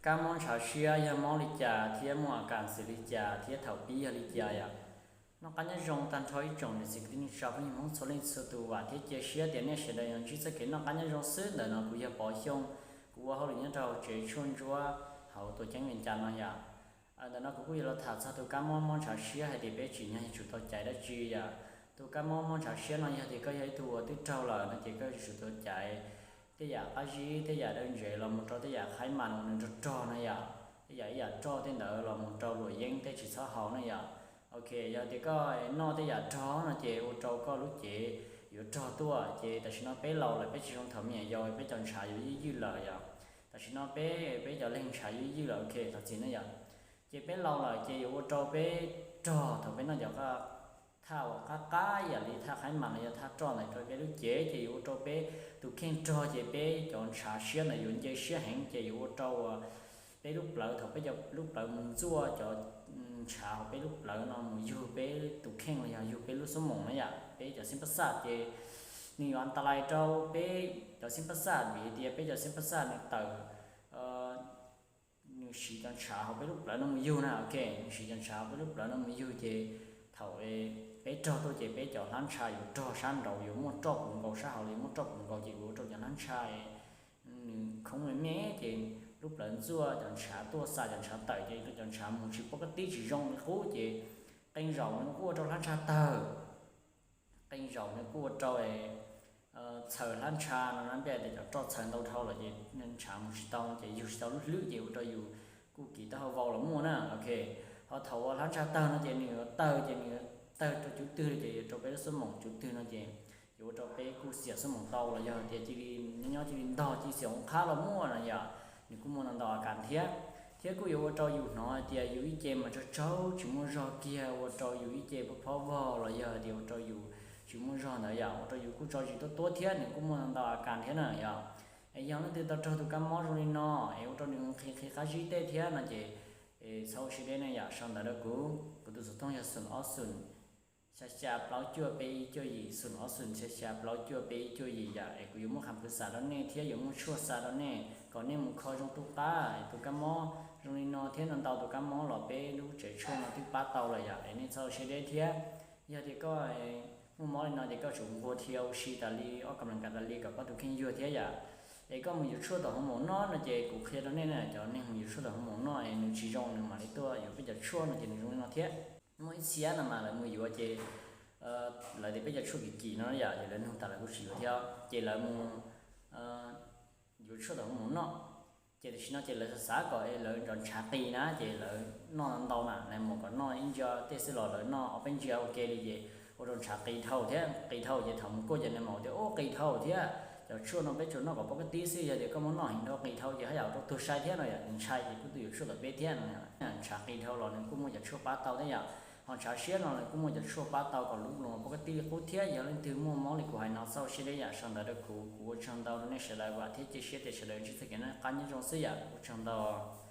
Kab mob ntshav siab yog mob li cas thiab muaj a kas xws li cas thiab thaum pib yog li cas yom? Noj qab nyob zoo tag nrho ib tsoom niam txiv kwv tij neej tsa phooj ywg Hmoob txhua leej txhua tus, vam thiab cia siab tias nej sawv daws yuav ntsib txoj kev noj qab nyob zoo xwb. Ntawm no kuv yog Pov Xyooj, kuv ua hauj lwm nyob rau hauv tsev tshuaj ntsuab hauv tuam ceeb Vias Cas no yom. Ntawm no kuv kuj yuav los tham txog tus kab mob mob ntshav siab hais tias peb tsim nyog yuav tsum tau caiv dab tsi yom. Tus kab mob mob ntshav siab no yog tias koj yog ib tug uas twb raug lawm no ces koj yuav tsum tau caiv tej yam qab zib, tej yam dawb ntsev los mus rau tej yam qhaib mas uas nws rog rog na yom, tej yam ib yam roj tej ntawd los mus rau luam yeeb tej tsis txhob haus na yom. Ok, yog tias koj noj tej yam rog no ces ua rau koj lub cev yuav rog tuaj, ces tam sim no peb laus lawm peb tsis zoo thaum me nyuam yaus, peb cov ntshav yuav ywj ywj lawm yom. Tam sim no peb, peb cov leeg ntshav yuav ywj lawm, ok, thov txim na yom. Ces peb laus lawm ces yuav ua rau peb rog thaum peb noj cov thaj uas qab qab ib yam li thaj qhaib mas los yog thaj roj ntawd rau peb lub cev, ces yuav ua rau peb tus kheej rog, ces peb cov ntshav siab ntawd yuav nce siab heev, ces yuav ua rau uas peb lub plawv, thaum peb cov lub plawv mus ntxuaj cov ntshav hauv peb lub plawv no mus yug peb tus kheej los yog yug peb lub xuab moos na yom, peb cov xib pab xaj ces nws yuav antalais rau peb cov xib pab xaj, vim tias peb cov xib pab xaj nws tawm, nws siv cov ntshav hauv peb lub plawv no mus yug na, ok, nws siv cov ntshav hauv peb lub plawv no mus yug, ces thaum peb rog tuaj ces peb cov hlab ntsha yuav rog sab nraud, yuav muaj roj puv nkaus sab hauv li, muaj roj puv nkaus, ces yuav ua rau cov hlab ntsha nws khoob me me, ces lub plawv ntxuaj cov ntshav tuaj xa cov ntshav tawm, ces cov ntshav mus tsis pov ka tib tsis zoo li qub, ces qee zaum nws kuj ua rau hlab ntsha tawg, qee zaum nws kuj ua rau txhaws hlab ntsha no na, npe tias cov roj txhaws ntau dhau lawm ces ntshav mus tsis tau no ces yug tsis tau lub hlwb, ces ua rau yus kuj kiv taub hau vau los muaj na, ok. Ho thaum uas hlab ntsha tawg no ces nws yuav tawg, ces nws yuav tawg rau cuv twg ces yuav rau peb lub xuab moos, cuv twg no ces yuav ua rau peb kuj xiam xuab moos tau los yog tias cia li nyob nyob cia li ntog cia li xiam hauv qhab los muaj no yom. Nws kuj muaj ntau ntau a kas thiab, thiab kuj yuav ua rau yus hnov hais tias yus ib ce mas tsaug tsaug tsis muaj zog kiag, ua rau yus ib ce phob phob vog los yog tias ua rau yus tsis muaj zog ntawd yom, ua rau yus kuj tso zis tuab tuab thiab, nws kuj muaj ntau ntau a kas thiab na yom. Es yog leej twg tau raug tus kab mob zoo li no es ua rau nws nqhis nqhis qab zib tej thiab no ces txhob ua siab deb ne yom, sau ntawv rau kuv, kuv tus xov tooj yog xoom ob xoom xya xya plaub cuaj peb ib cuaj yim, xoom ob xoom xya xya plaub cuaj peb ib cuaj yim yom. Es kuv yuav muaj qhas pwv xa rau nej thiab yuav muaj tshuaj xa rau nej kom nej mus kho zoo tu qab tus kab mob zoo li no thiab ntau ntau tus kab mob los peb lub tsev tshuaj no twb pab tau lawm yom, es nej txhob ua siab deb thiab. Yog tias koj muaj mob li no ces koj tsum nquag dhia ua si tas li ob kas las kas tas li kom koj tus kheej yuag thiab yom. Es koj mus yuav tshuaj tom hoo maum noj no ces kuv qhia rau nej na, cov neeg mus yuav tshuaj tom hoo maum noj es nws tsis zoo nws mam li tuaj yuav peb cov tshuaj no ces nws zoo li no thiab. Muaj ib txhia no mas lawv mus yuav ces lawv tias peb cov tshuaj kim kim no yom, ces lawv nug tas lawv kuj tsis yuav thiab ces lawv mus yuav tshuaj tom hoo maum noj. Ces tam sim no ces lawv xav xav kom es lawv cov ntshav qis na, ces lawv noj ntau mas nais maum kom noj ib ntsia tej xwb los lawv noj ob peb ntsia ua ke li ces ua rau ntshav qis dhau thiab, qis dhau ces thaum mus kuaj ces nais maum tias ub qis dhau thiab, cov tshuaj no peb tsuas noj kom pov ka tib xwb, yog tias koj muab noj heev dhau qis dhau ces haj yam ua rau tuag sai thiab no yom. Nws ntshai ces kuj tuaj yuav tshuaj tom peb thiab no. Ntshav qis dhau los nws kuj muaj cov tshuaj pab tau thiab yom. Ho ntshav siab no nws kuj muaj cov tshuaj pab tau kom lub loo pov ka tib li qub thiab. Yog leej twg muaj mob li kuv hais no txhob ua siab deb yom, sau ntawv rau kuv, kuv ua tsaug ntau rau nej sawv daws, vam thiab cia siab tias sawv daws ntsib txoj kev noj qab nyob zoo xwb yom, ua tsaug ntau.